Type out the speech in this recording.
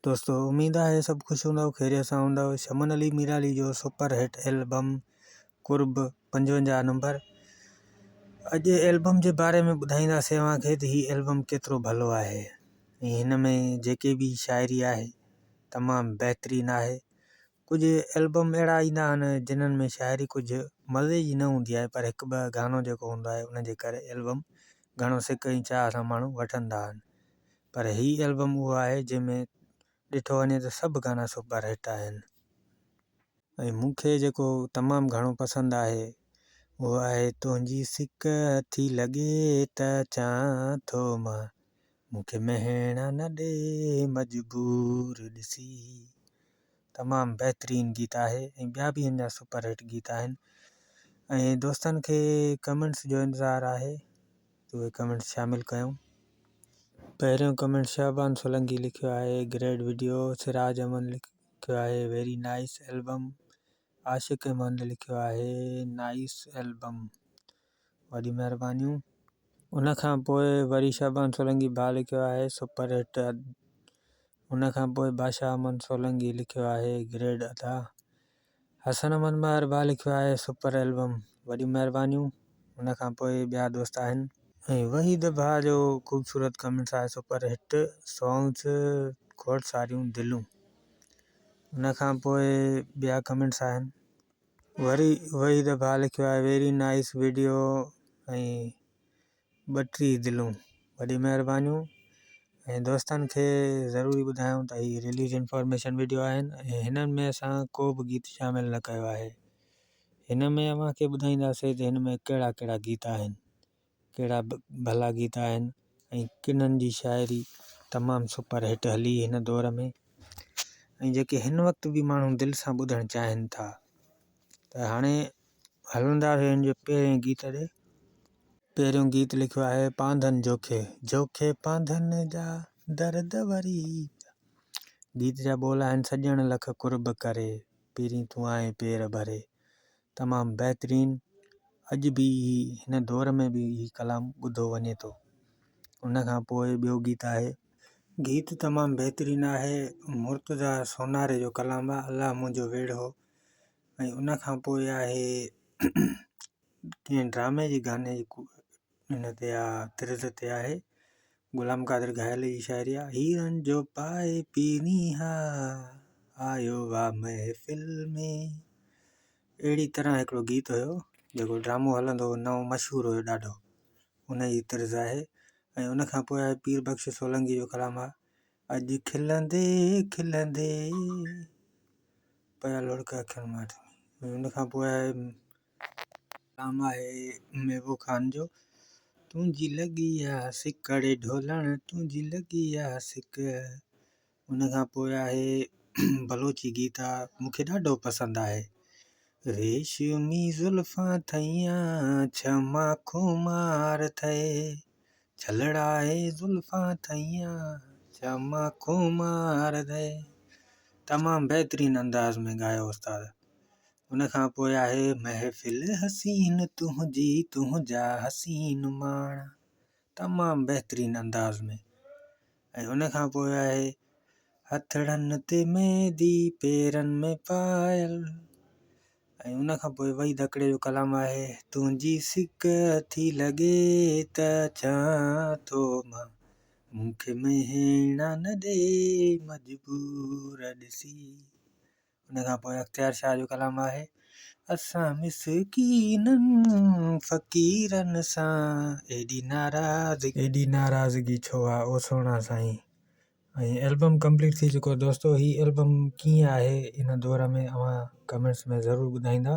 دوستو اميد آهي سڀ خوش هوندؤ خيريت سان هوندؤ شمن علي ميرالي جو سپر هٽ البم قرب 55 نمبر اڄ البم جي باري ۾ ٻڌائينداسين اوهان کي ته هي البم ڪيترو ڀلو آهي ۽ هن ۾ جيڪي به شاعري آهي تمام بهترين آهي ڪجهه البم اهڙا ايندا آهن جنھن ۾ شاعري ڪجهه مزي جي نه هوندي آهي پر هڪ ٻه گانو جيڪو هوندو آهي ان جي ڪري البم گهڻو سڪ ۽ چاهه سان ماڻهو وٺندا آهن پر هي البم اهو آهي جنھن ۾ ڏٺو وڃي ته سڀ گانا سپر هٽ آهن ۽ مون کي جيڪو تمام گهڻو پسند آهي اهو آهي تنھنجي سڪ ٿي لڳي ته چاهان ٿو مان مون کي مهڻا نه ڏي مجبور ڏسي. تمام بهترين گيت آهي ۽ ٻيا به هن جا سپر هٽ گيت آهن ۽ دوستن کي ڪمينٽس جو انتظار آهي ته اهي ڪمينٽس شامل ڪيون. پهريون ڪمينٽ شعبان سولنگي لکيو آهي گريٽ وڊيو، سراج احمد لکيو آهي ويري نائس البم، عاشق احمد لکيو آهي نائس البم. وڏي مهربانيون. ان کان پوء وري شعبان سولنگي ڀاء لکيو آهي سپر هٽ ان کان پوء بادشاهه احمد سولنگي لکيو آهي گريڊ ادا حسن احمد مهر ڀاء لکيو آهي سپر البم وڏيون مهربانيون ان کان پوء ٻيا دوست آهن. ۽ وحيد ڀاء جو خوبصورت ڪمينٽس آهي سپر هٽ سونگس کوڙ ساريون دلون ان کان پوء ٻيا ڪمينٽس آهن. وري وحيد ڀاء لکيو آهي ويري نائيس وڊيو ۽ ٻٽيهه دلون وڏي مهربانيون ۽ دوستن کي ضروري ٻڌايون ته هي رليز انفارميشن وڊيو آهن ۽ هنن ۾ اسان ڪو به گيت شامل نه ڪيو آهي هن ۾ اوهان کي ٻڌائينداسي ته هن ۾ ڪهڙا ڪهڙا گيت آهن ڪهڙا ڀلا گيت آهن ۽ ڪنھن جي شاعري تمام سپر ھٽ ھلي ھن دور ۾ ۽ جيڪي ھن وقت به ماڻھو دل سان ٻڌڻ چاھين ٿا ته ھاڻي ھلنداسين ھن جي پهرين گيت ڏي. پهريون گيت لکيو آھي پانڌن جوکي جوکي پانڌن جا درد وري پيا گيت جا ٻول آھن سڄڻ لک قرب ڪري پرين تون آئين پير ڀري تمام بهترين اڄ به هي هن دور ۾ به هي ڪلام ٻڌو وڃي ٿو ان کان پوء ٻيو گيت آهي. گيت تمام بهترين آهي مرتضيٰ سوناري جو ڪلام آهي الله منهنجو ويڙهو ۽ ان کان پوء آهي ڪنهن ڊرامي جي گاني جي ان تي آ طرز تي آهي غلام قادر گهايل جي شاعري آ هيرن جو پائي پيرين ها آيو وا محفل ۾ اهڙي طرح هڪڙو گيت هيو جيڪو ڊرامو هلندو هو نئون مشهور هيو ڏاڍو ان جي طرز آهي ۽ ان کان پوء آهي پير بخش سولنگي جو ڪلام آ اڄ کلندي کلندي پيا لڙڪ اکين مان ان کان پوء آهي ڪلام آهي ميوو خان جو تنهنجي لڳي آ سڪ ڙي ڍولڻ تنهنجي لڳي آ سڪ ان کان پوء آهي بلوچي گيت آ مون کي ڏاڍو پسند آهي ريشمي زلفان ٿئيان ڇما خمار ٿئي ڇلڙائي زلفان ٿئيان ڇما خمار ٿئي تمام بهترين انداز ۾ ڳايو استاد ان کان پوء آهي محفل حسين تنهنجي تنهنجا حسين ماڻا تمام بهترين انداز ۾ ۽ ان کان پوء آهي هٿڙن تي ميندي پيرن ۾ پايل ۽ ان کان پوء وحيد هڪڙي جو ڪلام آهي تنهنجي سڪ ٿي لڳي ته اچان ٿو مان مون کي مهڻا نه ڏي مجبور ڏسي ان کان پوء اختيار شاهه جو ڪلام آهي، اسان مسڪينن فقيرن سان ايڏي ناراضگي. ايڏي ناراضگي ڇو آ او سهڻا سائين. ۽ البم ڪمپليٽ ٿي چڪو دوستو هي البم ڪيئن آهي ان دور ۾ اوهان ڪمينٽس ۾ ضرور ٻڌائيندا.